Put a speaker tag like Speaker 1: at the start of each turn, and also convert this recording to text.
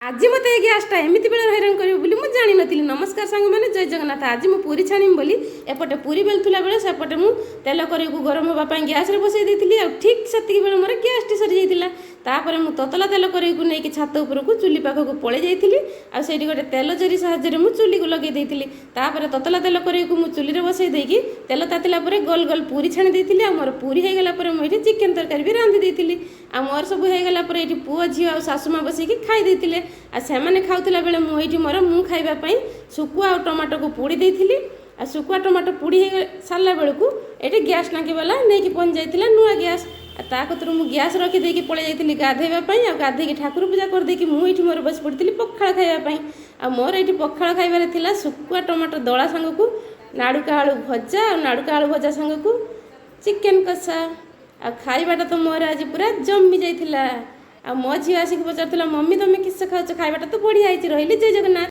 Speaker 1: ଆଜି ମୋତେ ଏ ଗ୍ୟାସ୍ଟା ଏମିତି ବେଳରେ ହଇରାଣ କରିବ ବୋଲି ମୁଁ ଜାଣିନଥିଲି। ନମସ୍କାର ସାଙ୍ଗମାନେ, ଜୟ ଜଗନ୍ନାଥ। ଆଜି ମୁଁ ପୁରୀ ଛାଣିବି ବୋଲି ଏପଟେ ପୁରୀ ବେଲୁଥିଲା ବେଳେ ସେପଟେ ମୁଁ ତେଲ କରେଇକୁ ଗରମ ହେବା ପାଇଁ ଗ୍ୟାସ୍ରେ ବସାଇ ଦେଇଥିଲି। ଆଉ ଠିକ୍ ସେତିକି ବେଳେ ମୋର ଗ୍ୟାସ୍ଟି ସରିଯାଇଥିଲା। ତାପରେ ମୁଁ ତତଲା ତେଲ କରେଇକୁ ନେଇକି ଛାତ ଉପରକୁ ଚୁଲି ପାଖକୁ ପଳେଇ ଯାଇଥିଲି। ଆଉ ସେଇଠି ଗୋଟେ ତେଲ ଜରି ସାହାଯ୍ୟରେ ମୁଁ ଚୁଲିକୁ ଲଗେଇ ଦେଇଥିଲି। ତାପରେ ତତଲା ତେଲ କରେଇକୁ ମୁଁ ଚୁଲିରେ ବସାଇ ଦେଇକି ତେଲ ତାତିଲା ପରେ ଗୋଲ ଗୋଲ ପୁରୀ ଛାଣି ଦେଇଥିଲି। ଆଉ ମୋର ପୁରୀ ହେଇଗଲା ପରେ ମୁଁ ଏଇଠି ଚିକେନ୍ ତରକାରୀ ବି ରାନ୍ଧି ଦେଇଥିଲି। ଆଉ ମୋର ସବୁ ହେଇଗଲା ପରେ ଏଇଠି ପୁଅ, ଝିଅ ଆଉ ଶାଶୁ ମା ବସିକି ଖାଇ ଦେଇଥିଲେ। ଆଉ ସେମାନେ ଖାଉଥିଲା ବେଳେ ମୁଁ ଏଇଠି ମୋର ମୁଁ ଖାଇବା ପାଇଁ ଶୁଖୁଆ ଆଉ ଟମାଟୋକୁ ପୋଡ଼ି ଦେଇଥିଲି। ଆଉ ଶୁଖୁଆ ଟମାଟୋ ପୋଡ଼ି ହେଇ ସାରିଲା ବେଳକୁ ଏଇଠି ଗ୍ୟାସ୍ ଟାଙ୍କି ବାଲା ନେଇକି ପହଞ୍ଚି ଯାଇଥିଲା ନୂଆ ଗ୍ୟାସ୍। ଆଉ ତା କତିରୁ ମୁଁ ଗ୍ୟାସ୍ ରଖିଦେଇକି ପଳେଇ ଯାଇଥିଲି ଗାଧୋଇବା ପାଇଁ। ଆଉ ଗାଧୋଇକି ଠାକୁର ପୂଜା କରିଦେଇକି ମୁଁ ଏଇଠି ମୋର ବସି ପଡ଼ିଥିଲି ପଖାଳ ଖାଇବା ପାଇଁ। ଆଉ ମୋର ଏଇଠି ପଖାଳ ଖାଇବାରେ ଥିଲା ଶୁଖୁଆ ଟମାଟୋ ଦଳା ସାଙ୍ଗକୁ ନାଡ଼ୁକା ଆଳୁ ଭଜା, ଆଉ ନାଡ଼ୁକା ଆଳୁ ଭଜା ସାଙ୍ଗକୁ ଚିକେନ୍ କଷା। ଆଉ ଖାଇବାଟା ତ ମୋର ଆଜି ପୁରା ଜମି ଯାଇଥିଲା। ଆଉ ମୋ ଝିଅ ଆସିକି ପଚାରୁଥିଲା, "ମମି, ତମେ କିସ ଖାଉଛ? ଖାଇବାଟା ତ ବଢ଼ିଆ ହେଇଛି।" ରହିଲି, ଜୟ ଜଗନ୍ନାଥ।